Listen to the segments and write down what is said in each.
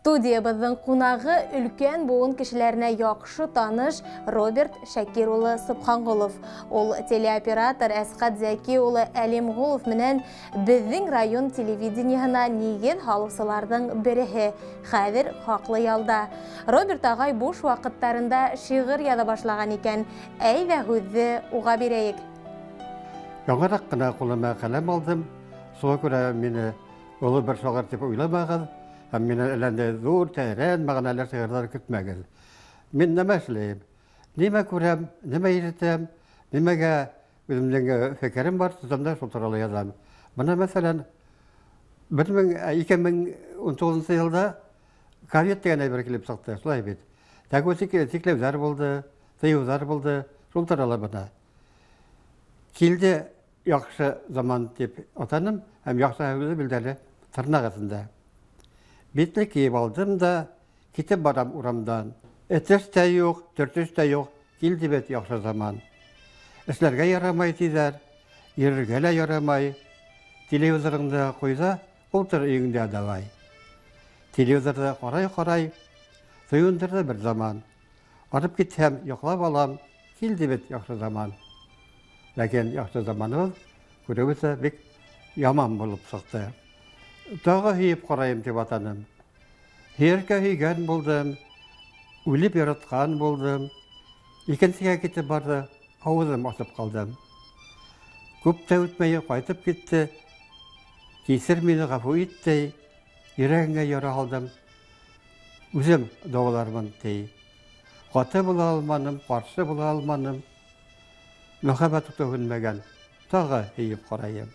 Студиябыҙҙың ҡунағы өлкән быуын кешеләренә яҡшы таныш Роберт Шакир улы Собханғолов. Ул телеоператор Әсҡәт Зәки улы Әлимғолов менән беҙҙең район телевидениеһына нигеҙ һалыусыларҙың береһе. Хәҙер хаҡлы ялда. Роберт ағай буш ваҡыттарында шиғыр яҙа башлаған икән. Әйҙә һүҙҙе уға бирәйек. Яңыраҡ ҡына ҡулыма ҡәләм алдым. Шуға күрә мине оло бер шағир тип уйламағыҙ. Һәм минән әллә ҙур, тәрән мәғәнәле шиғырҙар көтмәгеҙ. Мин нәмә эшләйем? Нимә күрәм, нимә ишетәм, нимәгә үҙемдең фекерем бар, тотам да шул турала яҙам. Бына, мәҫәлән, 2019 йылда ковид тигән әйбер килеп сыҡты, шулай бит. Тәүге сикләүҙәр булды, тыйыуҙар булды, шул турала бына. Килде яҡшы заман тип атаным, һәм яҡшы һүҙе билдәле тырнаҡ эсендә. Битлек кейеп алдым да, китеп барам урамдан. Этеш тә юҡ, төртөш тә юҡ, килде бит яҡшы заман. Эшләргә ярамай тиҙәр, йөрөргә лә ярамай. Телевизорыңды ҡуй ҙа, ултыр өйөңдә давай. Телевизорҙы ҡарай-ҡарай, туйындырҙы бер заман. Арып китһәм, йоҡлап алам, килде бит яҡшы заман. Ләкин яҡшы заманыбыҙ, күреүебеҙсә, бик яман булып сыҡты. Тағы һөйөп ҡарайым тип атаным. Һөйәркә һөйгән булдым, үлеп яратҡан булдым. Икенсегә китеп барҙы, ауыҙым асып ҡалдым. Күп тә үтмәй ҡайтып китте. Кисер мине, ғәфү ит, ти. Йөрәгеңә яра һалдым. Үҙем дауалармын, ти. Ҡаты була алманым, ҡаршы була алманым. Мөхәббәт уты һүнмәгән, тағы һөйөп ҡарайым.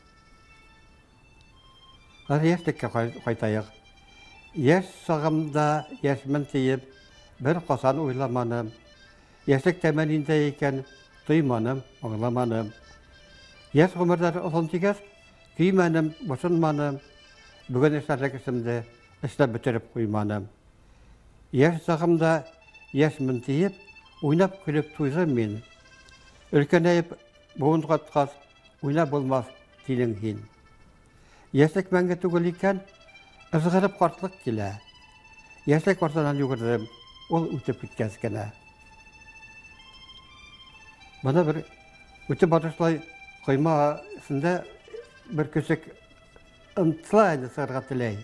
Хәҙер йәшлеккә ҡайтайыҡ. Йәш сағымда йәшмен тиеп, бер ҡасан уйламаным. Йәшлек тәме ниндәй икән, тойманым, аңламаным. Йәш ғүмерҙәр оҙон тигәс, көймәнем, бошонманым. Бөгөн эшләрлек эшемде эшләп бөтөрөп ҡуйманым. Йәш сағымда йәшмен тиеп, уйнап көлөп туйҙым мин. Өлкәнәйеп быуын ҡатҡас, уйнап булмаҫ тинең һин. Йәшлек мәңге түгел икән, ыҙғырып ҡартлыҡ килә. Йәшлек артынан йүгерҙем, ул үтеп киткәс кенә. Бына бер үтеп барышлай ҡойма эсендә бер көсөк ынтыла инде сығырға теләй,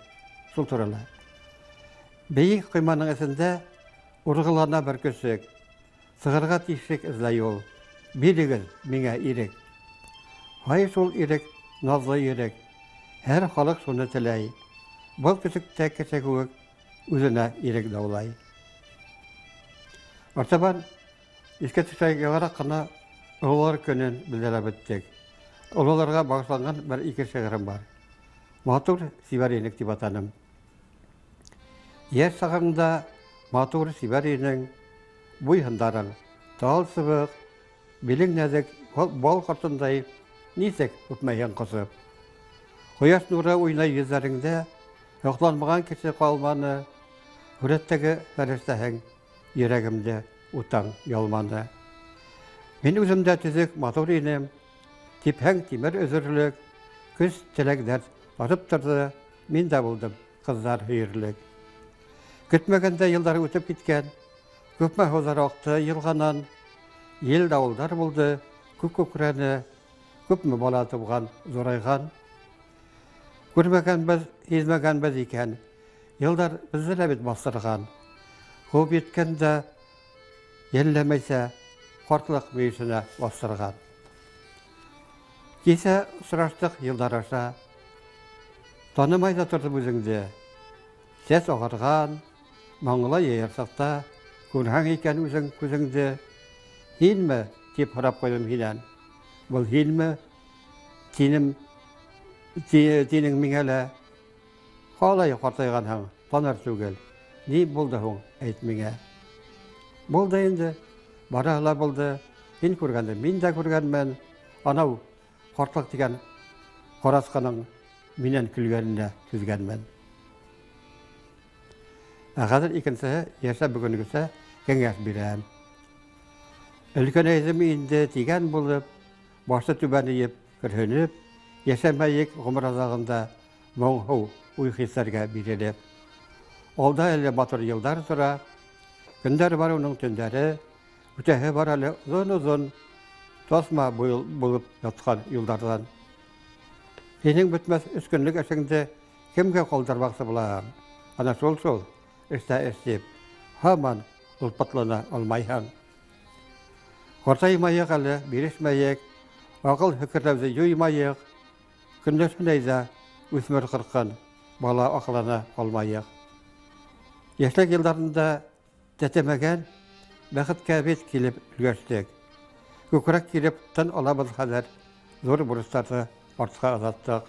шул турала. Бейек ҡойманың эсендә урғылана бер көсөк. Сығырға тишек эҙләй ул. Бирегеҙ миңә ирек. Һай шул ирек, наҙлы ирек. Һәр халыҡ шуны теләй. Был көсөк тә кеше кеүек үҙенә ирек даулай. Артабан иҫкә төшә яңыраҡ ҡына Ололар көнөн билдәләп үттек. Ололарға бағышланған бер ике шиғырым бар. Матур сибәр инек тип атаным. Йәш сағыңда матур сибәр инең, буй һындарың тал сыбыҡ, билең нәҙек, бал ҡортондай, нисек үпмәйһең ҡосоп. Ҡояш нуры уйнай йөҙҙәреңдә, һоҡланмаған кеше ҡалманы, һүрәттәге фәрештәһең, йөрәгемде утаң ялманы. Мин үҙем дә төҙөк, матур инем, типһәң тимер өҙөрлөк, көс теләк дәрт барып торҙо, мин дә булдым ҡыҙҙар һөйөрлөк. Көтмәгәндә йылдар үтеп киткән, күпме һыуҙар аҡты йылғанан, ел дауылдар булды, күк күкрәне, күпме бала тыуған, ҙурайған. Күрмәгәнбеҙ, һиҙмәгәнбеҙ икән, йылдар беҙҙе лә бит баҫтырған. Ҡыуып еткән дә йәлләмәйсә ҡартлыҡ мөйөшөнә баҫтырған. Кисә осраштыҡ йылдар аша, танымай ҙа торҙом үҙеңде. Сәс ағарған, маңлай йыйырсыҡта, күрһәң икән үҙең күҙеңде. Һинме? Тип һорап ҡуйҙым һинән. Был һинме? Тинем, тинең миңә лә. Ҡалай ҡартайғанһың, таныр түгел. Ни булды һуң, әйт миңә. Булды инде, барыһы ла булды. Һин күргәнде мин дә күргәнмен. Анау ҡартлыҡ тигән ҡарасҡының минән көлгәненә түҙгәнмен. Ә хәҙер икенсеһе, йәшә бөгөнгөсә кәңәш бирәм. Өлкәнәйҙем инде тигән булып, башты түбән эйеп, көрһөнөп, йәшәмәйек ғүмер аҙағында моңһоу уй-хистәргә бирелеп. Алда әле матур йылдар тора. Көндәр бар уның төндәре. Үтәһе бар әле оҙон-оҙон таҫма булып ятҡан юлдарҙан. Һинең бөтмәҫ өс көнлөк эшеңде кемгә ҡалдырмаҡсы булаһың? Ана шул-шул, эштә эш тип, һаман олпатлана алмайһың. Ҡартаймайыҡ әле, бирешмәйек, аҡыл һөкөрләүҙе юймайыҡ, көнләшһен әйҙә үҫмер ҡырҡын, бала аҡылына ҡалмайыҡ. Йәшлек йылдарында тәтемәгән бәхеткә бит килеп өлгәштек. Күкрәк килеп тын алабыҙ хәҙер, ҙур бурыстарҙы артҡа оҙаттыҡ.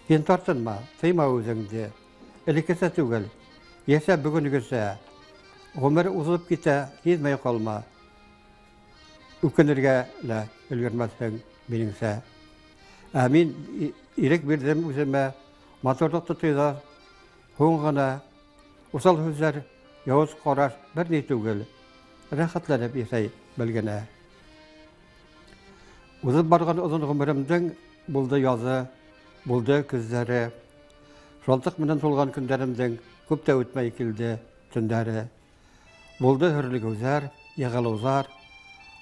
Һин тартынма, тыйма үҙеңде. Элеккесә түгел, йәшә бөгөнгөсә. Ғүмер уҙып китә, һиҙмәй ҡалма. Үкенергә лә өлгөрмәҫһең, минеңсә. Ә мин ирек бирҙем үҙемә, матурлыҡты тойҙа һуң ғына. Уҫал һүҙҙәр, яуыз ҡараш бер ни түгел, рәхәтләнеп йәшәй бел генә. Уҙып барған оҙон ғүмеремдең булды яҙы, булды көҙҙәре. Шатлыҡ менән тулған көндәремдең күп тә үтмәй килде төндәре. Булды һөрлөгөүҙәр, йығылыуҙар,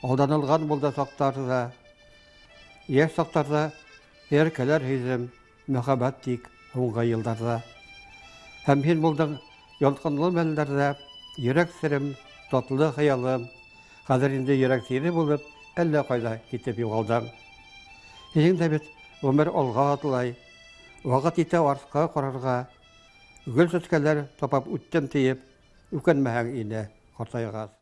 алданылған булды саҡтарҙа. Йәш саҡтарҙа һөйәркәләр һөйҙөм, мөхәббәт тик һуңғы йылдарҙа. Һәм һин булдың ялҡынлы мәлдәрҙә, йөрәк серем, татлы хыялым. Хәҙер инде йөрәк сире булып, әллә ҡайҙа китеп юғалдың. Һинең дә бит ғүмер алға атлай, ваҡыт итә артҡа ҡарарға. Гөл сәскәләр тапап үттем тиеп, үкенмәһәң ине ҡартайғас.